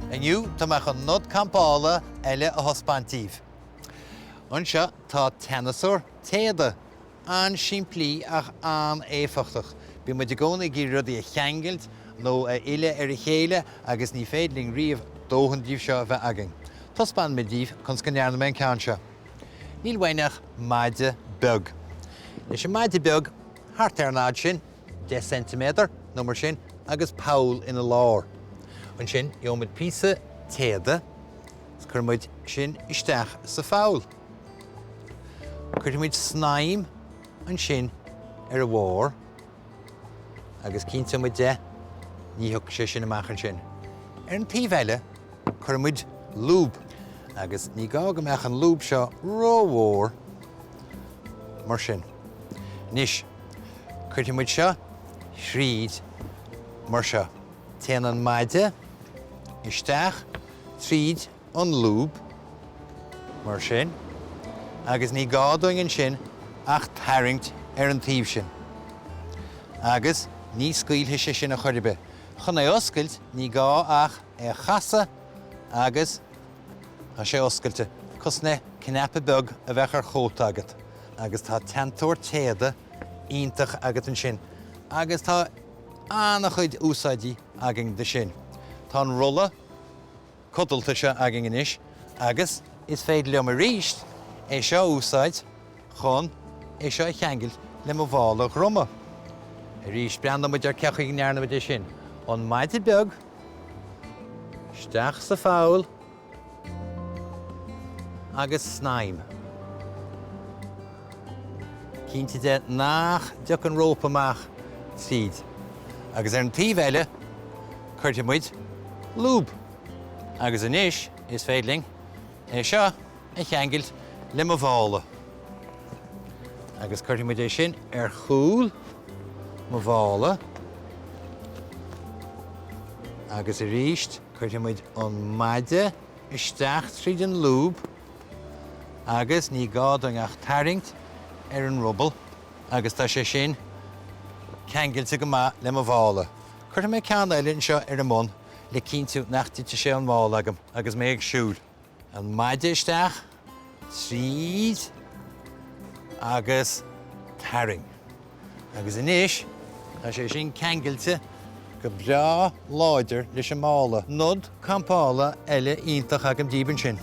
Inniu tá mé chun nod campála eile a thaispeáint daoibh. Anseo tá teannasóir téada. An-simplí ach an-éifeachtach. Bíonn muid i gcónaí ag iarraidh rudaí a cheangailt nó a fhilleadh ar a chéile agus ní féidir linn riamh dóthain díobh seo a bheith againn. Taispeánfaidh mé daoibh conas go ndearna mé an ceann seo. Níl uainn ach maide beag. Leis an maide beag, thart ar an fhad sin, 10 ceintiméadar nó mar sin, agus poll ina lár. Ansin gheobhaimid píosa téada is cuirfimid sin isteach sa pholl. Cuirfimid snaidhm ansin ar a bharr agus cinnteoimid de ní thiocfaidh sé sin amach ansin. Ar an taobh eile cuirfimid lúb agus ní gá go mbeadh an lúb seo rómhór mar sin. Anois cuirfidh muid seo thríd mar seo. Téann an maide isteach tríd an lúb mar sin agus ní gá dúinn ansin ach tarraingt ar an taobh sin agus ní scaoilfidh sé sin a chor ar bith. Chun é a oscailt ní gá ach é a chasadh agus tá sé oscailte, cosúil le cnaipe beag a bheadh ar chóta agat agus tá teanntóir téada iontach agat ansin agus tá an-chuid úsáidí againn de sin. Tá an rolla codlata seo againn anois agus is féidir liom arís é seo a úsáid chun é seo a cheangailt le mo mhála droma. Arís, breathnóidh muid ar cén chaoi a ndearna muid é sin. An maide beag isteach sa pholl agus snaidhm. Cinnte de nach dtiocfaidh an rópa amach tríd. Agus ar an taobh eile, cuirfidh muid lúb. Agus anois is féidir linn é seo a cheangailt le mo mhála. Agus cuirfidh muid é sin ar chúl mo mhála. Agus arís cuirfidh muid an maide isteach tríd an lúb agus ní gá dúinn ach tarraingt ar an ruball agus tá sé sin ceangailte go maith le mo mhála. Cuirfidh mé ceann eile anseo ar an mbun le cinntiú nach dtitfidh sé ón mála agam agus mé ag siúl. An maide isteach tríd agus tarraing. Agus anois tá sé sin ceangailte go breá láidir leis an mála. Nod campála eile iontach agam díbh ansin.